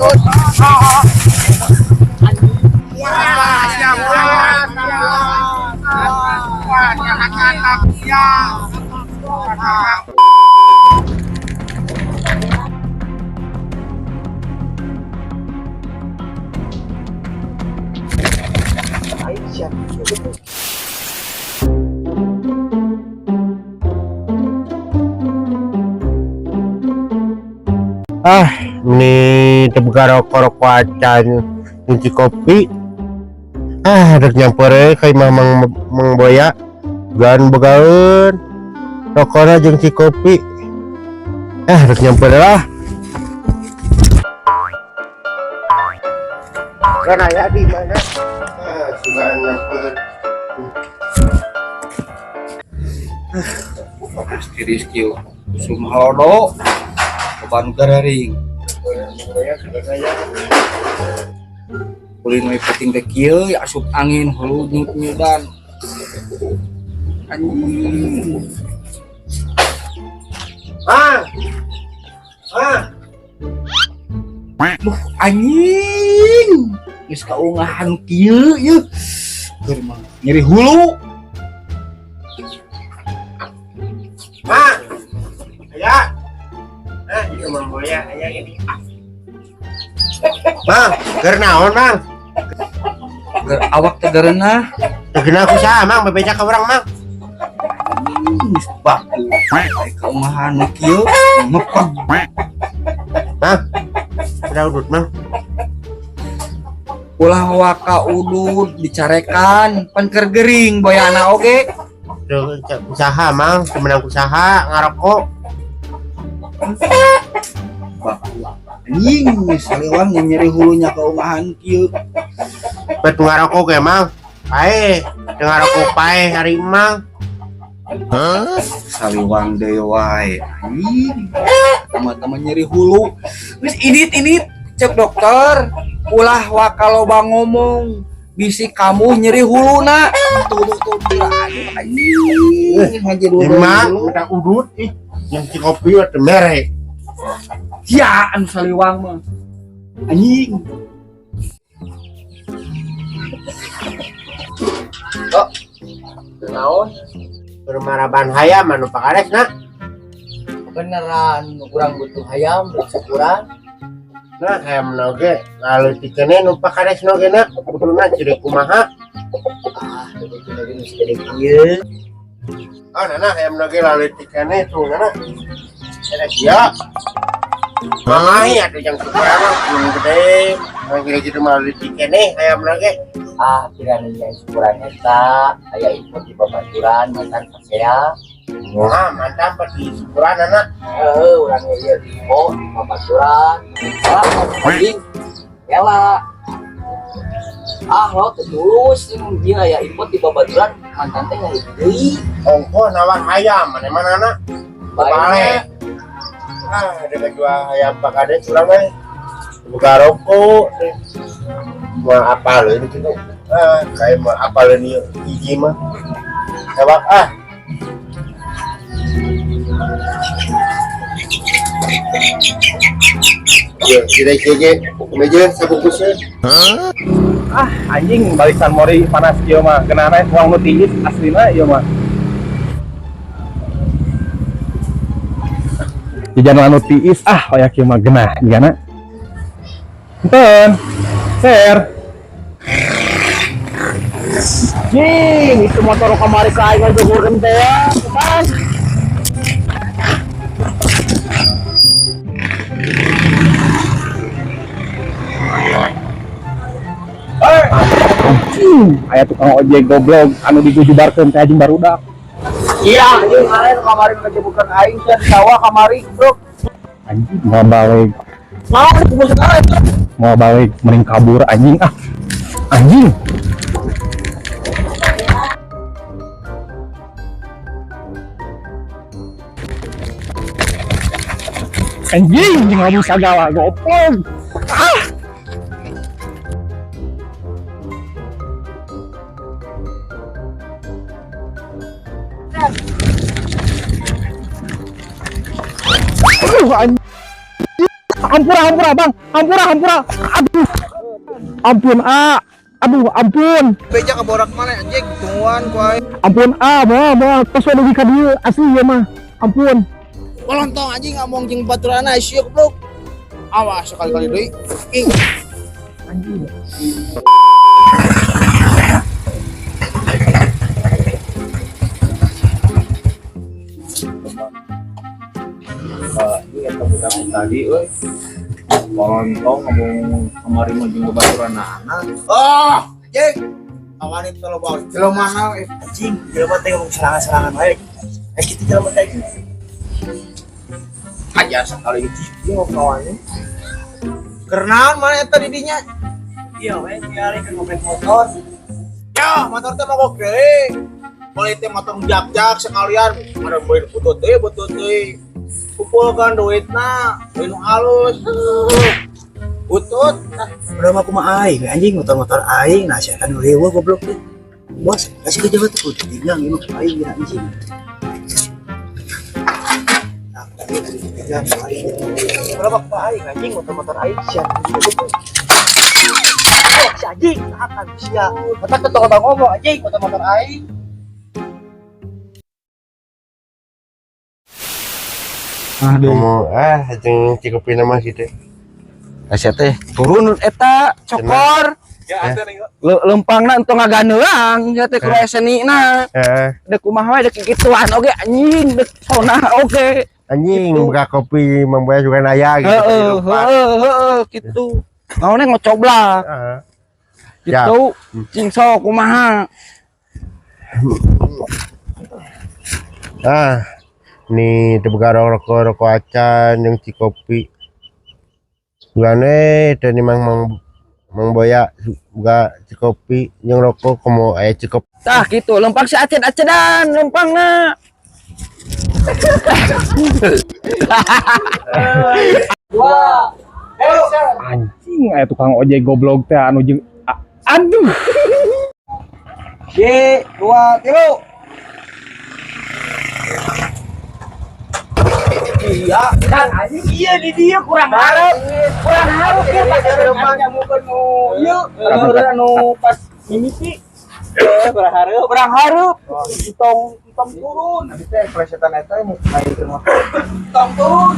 Udut. Ah, ini teu rokok-rokok acan kunci kopi. Ah, rek nyamper we ka imah Mang Boya. Gan bogaeun. Rokona jeung si kopi. Ah, rek nyamper lah. Kan aya di mana? Ah, sugan nyamper. Rizky Rizky usum halodo beban gararing. Mang Boya sugan aya. Ulin we penting teh kieu ya asup angin hulu nyut-nyudan. Anjing. Mang. Mang. Duh, anjing. Geus kaungahan kieu yeuh. Keur mah nyeri hulu. Mang. Aya. Ah, ieu Mang Boya aya ini. Mang, keur naon, Mang? Keur awak teh gareunah. Teu geunah ku saha, Mang, bebeja ka urang, Mang. Geus baku. Ai kaungahan nu kieu ngepeg. Mang. Udah udut, Mang. Ulah waka udud dicarekan pan keur gering boyana oge. Teu usaha, Mang, teu meunang usaha ngarokok. Baku. Anjing geus saliwang nyeri hulunya kaungahan kieu. Bet ngarokok ge, Mang. Paeh, teu ngarokok paeh hari Mang. Saliwang deui wae. Anjing. Tama-tama nyeri hulu. Geus idit-idit cek dokter. Ulah waka loba ngomong. Bisi kamu nyeri huluna. Tuh tuh tuh tuh. Aduh anjing. Ngaji dulu. Mang, udah udut ih. Yang si kopi teu mere. Ya, anu saliwang mah. Anjing. Oh. Naon? Keur maraban hayam anu pakades na. Beneran kurang butuh hayam syukuran. Nah, hayam na oge ngaleutik keneh nu pakades na oge na. Kuduna ciri kumaha? Ah, begitu lagi nu segede kieu. Ah, nana hayam na oge laleutik keneh tuh nana. Ada sia. Mamahi atuh jang syukuran mah belum gede. Mang kira kitu mah leutik keneh hayam na oge. Ah, kirana yang syukuran eta aya info di babaturan mantan pasea. Wah, mantap di syukuran anak. Heeh, urang ieu di info di babaturan. Ah, anjing. Ela. Ah, lo teu tulus jeung dia aya info di babaturan mantan teh ngahiji deui. Ongko nawar hayam mana mana anak. Balik. Ah, ada jual hayam Pak Kades urang mah. Buka rokok. Mau apa leuh gitu. Ah, kayak mau apa leuh ieu hiji mah. Tewak ah. Ya, kira kira meja sabungkusnya. Ah, anjing balik San Mori panas ieu mah. Kenana uang nu tiis aslina ieu mah. Jajan anu tiis ah oyak ieu mah genah jigana. Enten. Share. Jing, itu motor kamari ka aing ngajogorkeun teh ya, kepan. Anjing, aya tukang ojek goblok anu digujubarkeun teh anjing barudak. Iya, anjing kemarin kamari ngajebukan aing teh di sawah kamari, bro. Anjing mau balik. Mau dibungkus sekarang itu. Mau balik mending kabur anjing ah. Anjing. Anjing, jeung ngomong sagala goblok. Ah. Aduh, anjing. Ampura, ampura, Bang. Ampura, ampura. Aduh. Ampun, ah. Aduh, ampun. Beja ka borak mana anjing tungguan ku aing. Ampun, ah, moal, moal. Tos we dugi ka dieu, asli ieu mah. Ampun. Kolontong anjing ngomong jeung baturana sia goblok. Awas sekali-kali deui. Ing. Anjing. Ini eta budak tadi euy. Kolontong ngomong kamari mah jeung babaturan anak. Oh, anjing. Awan itu lo bawa jelema mana anjing, jelema teh ngomong serangan-serangan wae. Eh kitu jelema teh anjing. Ajar sekali gitu dia kawannya. Kerenaon mana eta di dinya? Iya we, tiari ke ngopek motor. Ya, motor teh mogok deui. Boleh teh motor jak-jak sekalian, ada beli butut deui, butut deui. Kumpulkan duitna, duit nu alus. Butut. Udah mah kumaha aing anjing motor-motor aing nah sia nu riweuh goblok teh. Bos, kasih ke Jawa teh kudu tinggal ieu mah aing geura anjing. Nah, tinggal aing. Udah mah kumaha aing anjing motor-motor aing sia goblok. Oh, si anjing akan sia. Otak teh tong ngomong anjing motor-motor aing. Ngomong ah jeung cikupina mah kitu. Asa teh turun eta cokor. Lempangna entong ngaganeang sia teh kudu senina. Heeh. Dek kumaha we dek kikituan oge anjing dek sona oge. Anjing buka kopi Mang Boya juga naya gitu. Heeh, heeh, heeh kitu. Naonnya ngocoblak Heeh. gitu. Cing sok kumaha. Ah, nih teu boga rokok rokok acan jeung cikopi. Gulane teh ni Mang Mang Mang Boya buka cikopi jeung rokok komo aya cikopi. Tah gitu, lempang si acet-acedan lempangna. Dua. Anjing, aya tukang ojek goblok teh anu jeung aduh. G 2 3. Iya, Kan anjing iya di dia kurang harap. Kurang harap ya pas lempang nyamukeun nu ieu, nu pas mimiti. Kurang harap, kurang harap. Tong tong turun. Nanti teh plesetan eta mau main ke motor. Tong turun.